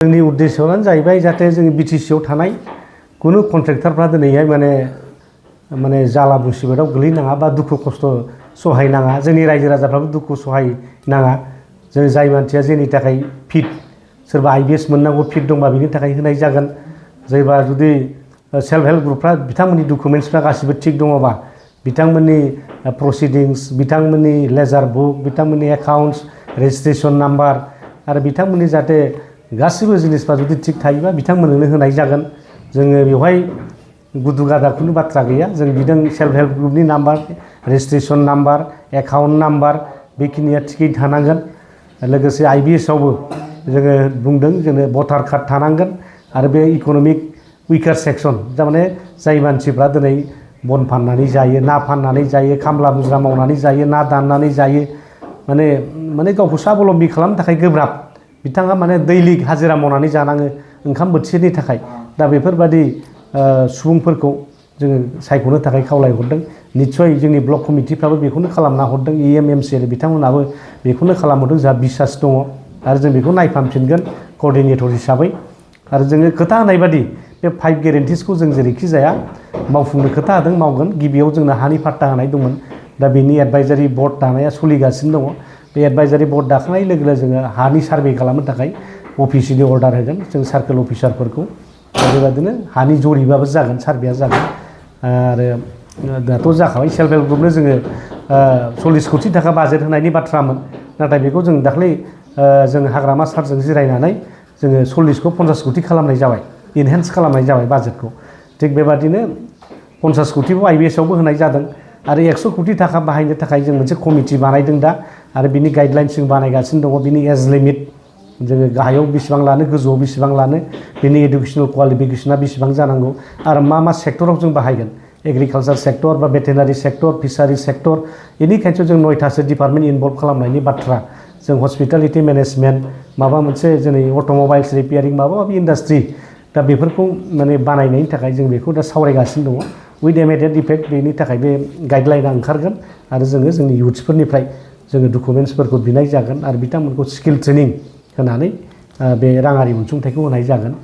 जोंनि उद्देश्यआनो जाहैबाय जाहाथे जोंनि बिटिसिआव थानाय कुनु कन्ट्रेक्टरफ्रा दिनैहाय माने जाला मुसिबतआव गोलैनाङा बा दुखु खस्थ' सहायनाङा जोंनि रायजो राजाफ्राबो दुखु सहायनाङा जों जाय मानसिया जोंनि थाखाय फिट सोरबा आइबिएस मोननांगौ फिट दंबा बिनि थाखाय होनाय जागोन जायबा जुदि सेल्फ हेल्प ग्रुपफ्रा बिथांमोननि डकुमेन्ट्सफ्रा गासिबो थिग दङबा बिथांमोननि प्रसिडिंस बिथांमोननि लेजार बुक बिथांमोननि एकाउन्ट्स रेजिस्ट्रेशन नाम्बार आरो बिथांमोननि जाहाथे गासिबो जिनिसफ्रा जुदि थिग थायोबा बिथांमोननो होनाय जागोन जोङो बेवहाय गुदु गादा खुनु बाथ्रा गैया जों बिदों सेल्फ हेल्प ग्रुपनि number registration number account number बेखिनिया थिगै थानांगोन लोगोसे आइबिएसआवबो जोङो बुंदों जोंनो भटार कार्ड थानांगोन आरो बे इक'नमिक उइकार सेक्सन थारमाने जाय मानसिफ्रा दिनै बन फाननानै जायो ना फाननानै जायो खामला मुजिरा मावनानै जायो ना दाननानै जायो माने गावखौ साबलम्बि खालामनो थाखाय गोब्राब बिथाङा माने दैलि हाजिरा मावनानै जानाङो ओंखाम बोथिसेनि थाखाय दा बेफोरबादि सुबुंफोरखौ जोङो सायख'नो थाखाय खावलायहरदों निस्सय जोंनि ब्लक कमिटिफ्राबो बेखौनो खालामना हरदों एमसिएल बिथांमोनाबो बेखौनो खालामहरदों जोंहा बिसास दङ आरो जों बेखौ नायफामफिनगोन कअर्डिनेटर हिसाबै आरो जोङो खोथा होनाय बादि बे 5 गेरेन्टिसखौ जों जेरैखि जाया मावफुंनो खोथा होदों मावगोन गिबियाव जोंनो हानि पाट्टा होनाय दंमोन दा बेनि एडभाइजारि बर्ड दानाया सोलिगासिनो दङ बे एडभाइजारि बर्ड दाखांनाय लोगो लोगो जोङो हानि सार्भे खालामनो थाखाय अफिसनि अर्डार होगोन जों सार्केल अफिसारफोरखौ बेबायदिनो हानि जरिबाबो जागोन सार्भेया जागोन आरो दाथ' जाखाबाय सेल्फ हेल्प ग्रुपनो जोङो 40 कोटि थाखा बाजेट होनायनि बाथ्रामोन नाथाय बेखौ जों दाख्लै जों हाग्रामा सारजों जिरायनानै जोङो 40खौ 50 कोटि खालामनाय जाबाय इनहेन्स खालामनाय जाबाय बाजेटखौ थिग बेबादिनो 50 कोटिखौ आइबिएसआवबो होनाय जादों आरो 100 कोटि थाखा बाहायनो थाखाय जों मोनसे कमिटि बानायदों दा आरो बिनि गाइडलाइन्स जों बानायगासिनो दङ बिनि एज लिमिट जोङो गाहायाव बेसेबां लानो गोजौआव बेसेबां लानो बिनि एडुकेसनेल क्वालिफिकेसना बेसेबां जानांगौ आरो मा सेक्टराव जों बाहायगोन एग्रिकालचार सेक्टर बा भेटेनारि सेक्टर फिसारि सेक्टर बेनिखायनो जों 9थासो डिपार्टमेन्ट इनभल्भ खालामनायनि बाथ्रा जों हस्पिटालिटि मेनेजमेन्ट माबा मोनसे जोंनि अट'मबाइल्स रिपेयारिं माबा माबि इन्डास्ट्रि दा बेफोरखौ माने बानायनायनि थाखाय जों बेखौ दा सावरायगासिनो दङ उइथ इमिडिएट इफेक्ट बेनि थाखाय बे गाइडलाइना ओंखारगोन आरो जोङो जोंनि इयुथ्सफोरनिफ्राय जोङो डकुमेन्ट्सफोरखौ बिनाय जागोन आरो बिथांमोनखौ स्किल ट्रेनिं होनानै बे राङारि अनसुंथाइखौ होनाय जागोन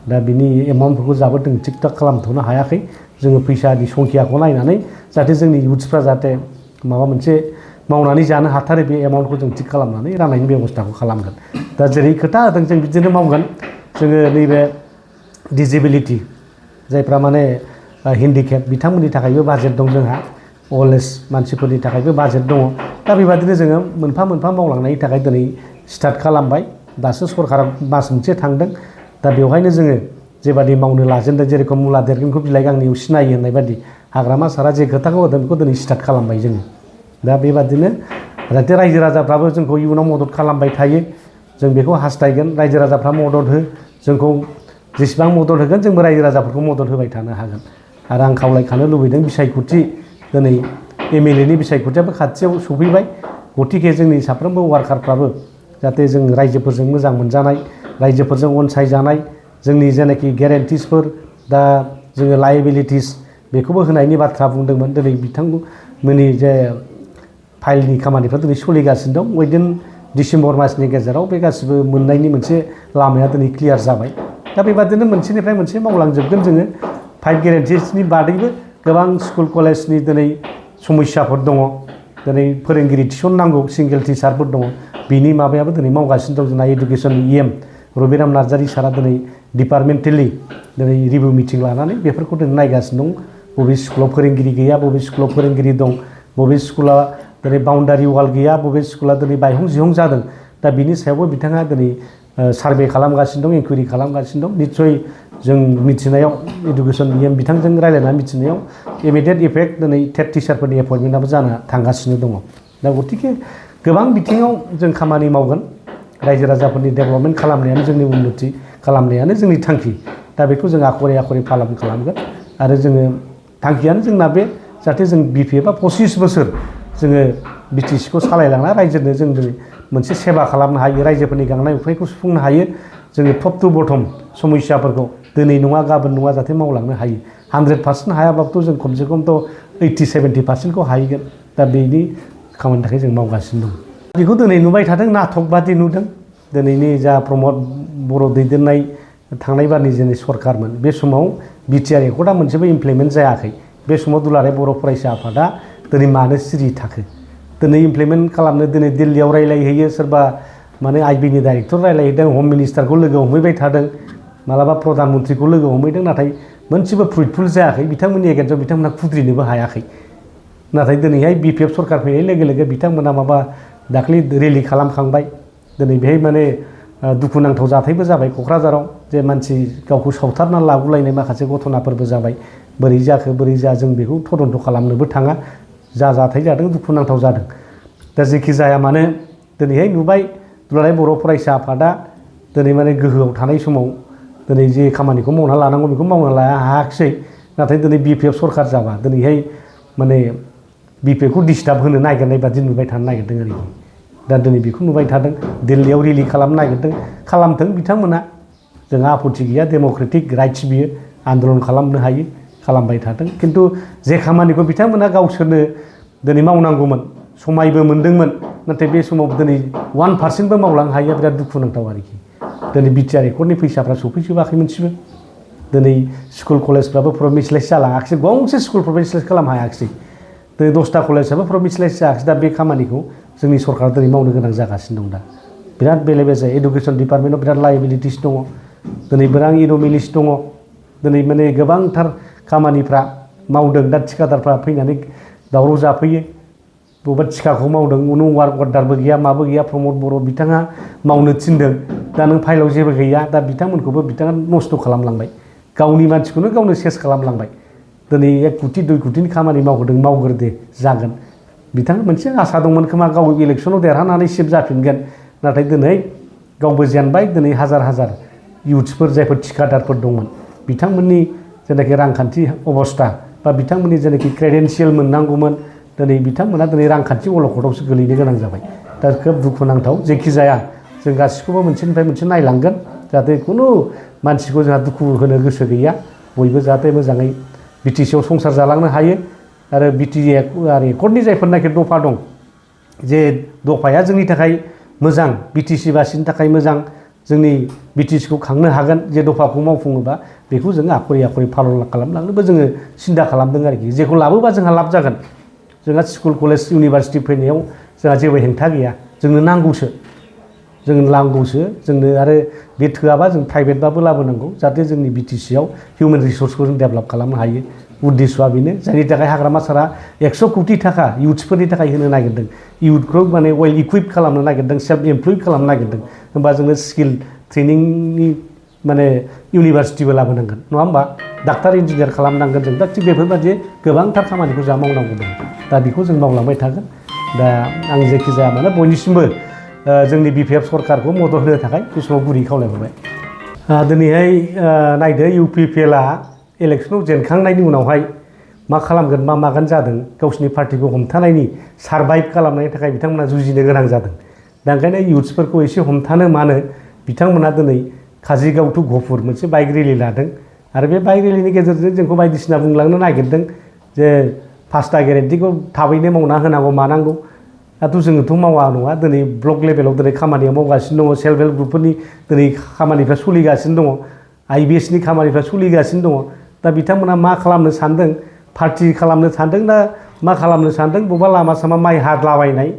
दा बिनि एमाउन्टफोरखौ जाबो जों थिग थाक खालामथ'नो हायाखै जोङो फैसानि संखियाखौ नायनानै जाहाथे जोंनि इयुथ्सफ्रा जाहाथे माबा मोनसे मावनानै जानो हाथारो बे एमाउन्टखौ जों थिग खालामनानै राननायनि बेबस्थाखौ खालामगोन दा जेरै खोथा होदों जों बिदिनो मावगोन जोङो नैबे डिजेबिलिटि जायफ्रा माने हेन्डिकेप बिथांमोननि थाखायबो बाजेट दं जोंहा अल्ड एज मानसिफोरनि थाखायबो बाजेट दङ दा बेबादिनो जोङो मोनफा मोनफा मावलांनायनि थाखाय दिनै स्टार्ट खालामबाय दासो सरकारा मास मोनसे थांदों दा बेवहायनो जोङो जेबादि मावनो लाजेनदों जेरेखम मुला देरगोनखौ बिलाइ गांनैयाव सिनायो होननाय बादि हाग्रामा सारा जे खोथाखौ होदों बेखौ दिनै स्टार्ट खालामबाय जोङो दा बेबादिनो जाहाथे रायजो राजाफ्राबो जोंखौ इयुनाव मदद खालामबाय थायो जों बेखौ हास्थायगोन रायजो राजाफ्रा मदद हो जोंखौ जेसेबां मदद होगोन जोंबो रायजो राजाफोरखौ मदद होबाय थानो हागोन आरो आं खावलायखानो लुबैदों बिसायख'थि दिनै एमएलएनि बिसायख'थियाबो खाथियाव सफैबाय गतिके जोंनि साफ्रोमबो वार्कारफ्राबो जाहाथे जों रायजोफोरजों मोजां मोनजानाय रायजोफोरजों अनसायजानाय जोंनि जेनाखि गेरेन्टिसफोर दा जोङो लायबिलिटिस बेखौबो होनायनि बाथ्रा बुंदोंमोन दिनै बिथांमोननि जे फाइलनि खामानिफ्रा दिनै सोलिगासिनो दं उइदिन डिसेम्बर मासनि गेजेराव बे गासिबो मोननायनि मोनसे लामाया दिनै क्लियार जाबाय दा बेबादिनो मोनसेनिफ्राय मोनसे मावलांजोबगोन जोङो 5 गेरेन्टिसनि बादैबो गोबां स्कुल कलेजनि दिनै समस्याफोर दङ दिनै फोरोंगिरि थिसननांगौ सिंगेल टिचारफोर दङ बिनि माबायाबो दिनै मावगासिनो दं जोंना इडुकेसननि रबिराम नार्जारि सारा दिनै डिपार्टमेन्टेलि दिनै रिभिउ मिटिं लानानै बेफोरखौ दिनै नायगासिनो दं बबे स्कुलाव फोरोंगिरि गैया बबे स्कुलाव फोरोंगिरि दं बबे स्कुला दिनै बाउन्डारि वाल गैया बबे स्कुला दिनै बायहं जिहं जादों दा बिनि सायावबो बिथाङा दिनै सार्भे खालामगासिनो दं इनकुवेरि खालामगासिनो दं निस्सय जों मिथिनायाव इडुकेसन बिथांजों रायज्लायनानै मिथिनायाव इमिडिएट इफेक्ट दिनै टेट टिचारफोरनि एपइन्टमेन्टआबो जानो थांगासिनो दङ दा गतिके गोबां बिथिङाव जों खामानि मावगोन रायजो राजाफोरनि डेभेलपमेन्ट खालामनायानो जोंनि उन्नति खालामनायानो जोंनि थांखि दा बेखौ जों आखरे आखरे पालन खालामगोन आरो जोङो थांखियानो जोंना बे जाहाथे जों बिपिए बा 25 बोसोर जोङो बिटिसिखौ सालायलांना रायजोनो जों दिनै मोनसे सेवा खालामनो हायो रायजोफोरनि गांनाय उखैनायखौ सुफुंनो हायो जोङो टप टु बटम समस्याफोरखौ दिनै नङा गाबोन नङा जाहाथे मावलांनो हायो 100% हायाबाबोथ' जों खमसे खमथ' 80-70%खौ हाहैगोन दा बेनि खामानिनि थाखाय जों मावगासिनो दं बेखौ दिनै नुबाय थादों नाटक बादि नुदों दिनैनि जा प्रमद बर' दैदेननाय थांनाय बारनि जोंनि सरकारमोन बे समाव बिटिआर एकर्डआ मोनसेबो इमप्लिमेन्ट जायाखै बे समाव दुलाराय बर' फरायसा आफादा दिनै मानो सिरि थाखो दिनै इमप्लिमेन्ट खालामनो दिनै दिल्लीयाव रायलायहैयो सोरबा माने आइबिनि डाइरेक्टर रायलायहैदों हम मिनिस्टारखौ लोगो हमहैबाय थादों मालाबा प्रधान मन्त्रिखौ लोगो हमहैदों नाथाय मोनसेबो फ्रुइटफुल जायाखै बिथांमोननि एगेन्स्टआव बिथांमोना खुद्रिनोबो हायाखै नाथाय दिनैहाय बिपिएफ सरकार फैनाय लोगो लोगो बिथांमोना माबा दाख्लै रेलि खालामखांबाय दिनै बेहाय माने दुखुनांथाव जाथायबो जाबाय क'क्राझाराव जे मानसि गावखौ सावथारना लाबोलायनाय माखासे घटनाफोरबो जाबाय बोरै जाखो बोरै जा जों बेखौ तदन्त खालामनोबो थाङा जा जाथाय जादों दुखुनांथाव जादों दा जेखि जाया मानो दिनैहाय नुबाय दुलाराय बर' फरायसा आफादा दिनै माने गोहोआव थानाय समाव दिनै जे खामानिखौ मावना लानांगौ बेखौ मावना लानो हायाखिसै नाथाय दिनै बिपिएफ सरकार जाबा दिनैहाय माने बिपिएफखौ डिस्टार्ब होनो नागिरनाय बादि नुबाय थानो नागिरदों आरोखि दा दिनै बेखौ नुबाय थादों दिल्लीयाव रेलि खालामनो नागिरदों खालामथों बिथांमोना जोंहा आपत्ति गैया डेम'क्रेटिक राइट्स बियो आन्दलन खालामनो हायो खालामबाय थादों खिन्थु जे खामानिखौ बिथांमोना गावसोरनो दिनै मावनांगौमोन समायबो मोन्दोंमोन नाथाय बे समाव दिनै 1%बो मावलांनो हायिया बिराद दुखुनांथाव आरोखि दिनै बिटिआर एकर्डनि फैसाफ्रा सफैजोबाखै मोनसेबो दिनै स्कुल कलेजफ्राबो प्रमिसलाइज जालाङाखिसै गंसे स्कुल प्रमिसलाइज खालामनो हायाखिसै दिनै 10टा कलेजआबो प्रमिसलाइज जायाखिसै दा बे खामानिखौ जोंनि सरकारा दिनै मावनो गोनां जागासिनो दं दा बिराद बेले बेजे एडुकेसन डिपार्टमेन्टआव बिराद लायबिलिटिस दङ दिनै बिराद इन'मिलिस दङ दिनै माने गोबांथार खामानिफ्रा मावदों दा थिखादारफ्रा फैनानै दावराव जाफैयो बबेबा थिखाखौ मावदों उनाव वार्क अर्डारबो गैया माबो गैया प्रमद बर' बिथाङा मावनो थिनदों दा नों फाइलाव जेबो गैया दा बिथांमोनखौबो बिथाङा नस्थ' खालामलांबाय गावनि मानसिखौनो गावनो सेस खालामलांबाय दिनै 1 कोटि 2 कोटिनि खामानि मावहोदों मावग्रोदे जागोन बिथाङा मोनसे आसा दंमोन खोमा गाव इलेक्सनाव देरहानानै सिफ जाफिनगोन नाथाय दिनै गावबो जेनबाय दिनै हाजार हाजार इउथ्सफोर जायफोर थिखादारफोर दंमोन बिथांमोननि जेनाखि रांखान्थि अबस्था बा बिथांमोननि जेनाखि क्रेडेन्सियेल मोननांगौमोन दिनै बिथांमोना दिनै रांखान्थि अलखदावसो गोलैनो गोनां जाबाय दा खोब दुखुनांथाव जेखि जाया जों गासिखौबो मोनसेनिफ्राय मोनसे नायलांगोन जाहाथे खुनु मानसिखौ जोंहा दुखु होनो गोसो गैया बयबो जाहाथे मोजाङै बिटिसिआव संसार जालांनो हायो आरो बिटिआर एकर्डनि जायफोरनाखि दफा दं जे दफाया जोंनि थाखाय मोजां बिटिसिबासिनि थाखाय मोजां जोंनि बिटिसिखौ खांनो हागोन जे दफाखौ मावफुङोबा बेखौ जोङो आखरि आखरि फालन खालामलांनोबो जोङो सिन्था खालामदों आरोखि जेखौ लाबोबा जोंहा लाब जागोन जोंहा स्कुल कलेज इउनिभारसिटि फैनायाव जोंहा जेबो हेंथा गैया जोंनो नांगौसो जोंनो आरो बे थोआबा जों प्राइभेटबाबो लाबोनांगौ जाहाथे जोंनि बिटिसिआव हिउमेन रिसर्सखौ जों डेभेलप खालामनो हायो उद्देश्यआ बेनो जायनि थाखाय हाग्रामा सारा 100 कोटि थाखा इउथ्सफोरनि थाखाय होनो नागिरदों इउथखौ माने वेल इकुइप खालामनो नागिरदों सेल्फ एमप्लयड खालामनो नागिरदों होमबा जोङो स्किल ट्रेनिंनि माने इउनिभारसिटिबो लाबोनांगोन नङा होमबा डाक्टार इन्जिनियार खालामनांगोन जों दा थिग बेफोरबायदि गोबांथार खामानिखौ जोंहा मावनांगौ दं दा बेखौ जों मावलांबाय थागोन दा आं जेखि जाया मानो बयनिसिमबो जोंनि बिपिएफ सरकारखौ मदद होनो थाखाय बे समाव गुरै खावलायहरबाय दिनैहाय नायदो इउपिपिएलआ इलेक्सनाव जेनखांनायनि उनावहाय मा खालामगोन मा मागोन जादों गावसिनि पार्टिखौ हमथानायनि सारभाइभ खालामनायनि थाखाय बिथांमोना जुजिनो गोनां जादों दा ओंखायनो इउथ्सफोरखौ एसे हमथानो मानो बिथांमोना दिनै काजिगाव टु गहपुर मोनसे बाइक रेलि लादों आरो बे बाइक रेलिनि गेजेरजों जोंखौ बायदिसिना बुंलांनो नागिरदों जे 5टा गेरेन्टिखौ थाबैनो मावना होनांगौ मानांगौ दाथ' जोङोथ' मावा नङा दिनै ब्लक लेभेलाव दिनै खामानिया मावगासिनो दङ सेल्फ हेल्प ग्रुपफोरनि दिनै खामानिफ्रा सोलिगासिनो दङ आइबिएसनि खामानिफ्रा सोलिगासिनो दङ दा बिथांमोना मा खालामनो सानदों पार्टि खालामनो सानदों ना मा खालामनो सानदों बबेबा लामा सामा माइ हादलाबायनाय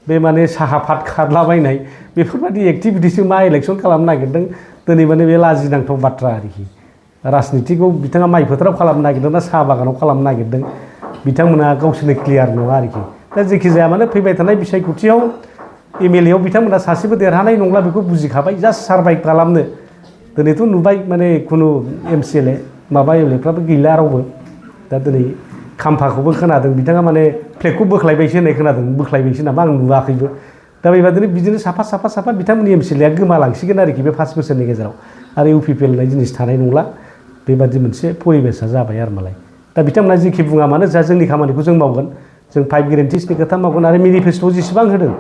बे माने साहा पात खारलाबायनाय बेफोरबायदि एक्टिभिटिसजों मा इलेक्सन खालामनो नागिरदों दिनै माने बे लाजिनांथाव बाथ्रा आरोखि राजनितिखौ बिथाङा माइ फोथाराव खालामनो नागिरदों ना साहा बागानाव खालामनो नागिरदों बिथांमोना गावसोरनो क्लियार नङा आरोखि दा जेखि जाया मानो फैबाय थानाय बिसायख'थियाव एमएलएआव बिथांमोना सासेबो देरहानाय नंला बेखौ बुजिखाबाय जास्ट सारभाइभ खालामनो दिनैथ' नुबाय माने खुनु एमसिएलए माबा एमएलएफ्राबो गैला रावबो दा दिनै खाम्फाखौबो खोनादों बिथाङा माने फ्लेगखौ बोख्लायबायसो होननाय खोनादों बोख्लायबायसो नामा आं नुवाखैबो दा बेबादिनो बिदिनो साफा बिथांमोननि एमसिएलएआ गोमालांसिगोन आरोखि बे 5 बोसोरनि गेजेराव आरो इउपिपिएल होननाय जिनिस थानाय नंला बेबादि मोनसे परिबेसा जाबाय आरो मालाय दा बिथांमोना जेखि बुङा मानो जा जोंनि खामानिखौ जों मावगोन जों 5 गेरेन्टिसनि खोथा मावगोन आरो मेनिफेस्ट'आव जेसेबां होदों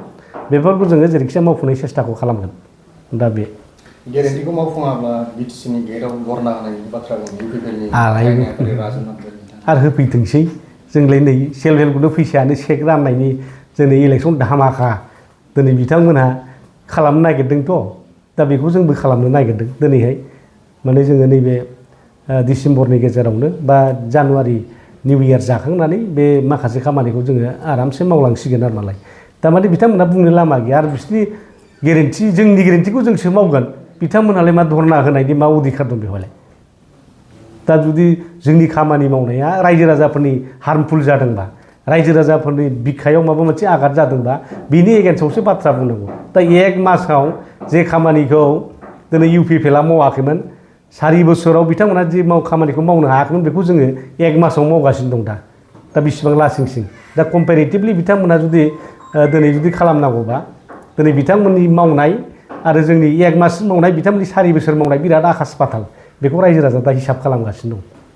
बेफोरखौ जोङो जेरैखिजाया मावफुंनाय सेस्टाखौ खालामगोन दा बे गेरेन्टिखौ मावफुङाब्ला बिटिसिनि गेटआव बरना होनायनि बाथ्रा बुङो इउपिपिएलनि आरो होफैथोंसै जोंलाय नै सेल्फ हेल्प ग्रुपनो फैसायानो चेक राननायनि जोंनि इलेक्सन धामाका दिनै बिथांमोनहा खालामनो नागिरदोंथ' दा बेखौ जोंबो खालामनो नागिरदों दिनैहाय माने जोङो नैबे डिसेम्बरनि गेजेरावनो बा जानुवारि निउ इयार जाखांनानै बे माखासे खामानिखौ जोङो आरामसे मावलांसिगोन आरो मालाय थारमाने बिथांमोनहा बुंनो लामा गैया आरो बिसोरनि गेरेन्थि जोंनि गेरेन्थिखौ जोंसो मावगोन बिथांमोनहालाय मा धरना होनायनि मा अधिकार दं बेवहायलाय दा जुदि जोंनि खामानि मावनाया रायजो राजाफोरनि हार्मफुल जादोंबा रायजो राजाफोरनि बिखायाव माबा मोनसे आघात जादोंबा बिनि एगेन्स्टआवसो बाथ्रा बुंनांगौ दा एक मासाव जे खामानिखौ दिनै इउ पि पि एल आ मावाखैमोन 4 बोसोराव बिथांमोना जे खामानिखौ मावनो हायाखैमोन बेखौ जोङो एक मासाव मावगासिनो दं दा बेसेबां लासिंसिं दा कम्पेरेटिभलि बिथांमोना जुदि दिनै जुदि खालामनांगौबा दिनै बिथांमोननि मावनाय आरो जोंनि एक मास मावनाय बिथांमोननि 4 बोसोर मावनाय बिराद आकास पाताल बेखौ रायजो राजा दा हिसाब खालामगासिनो दं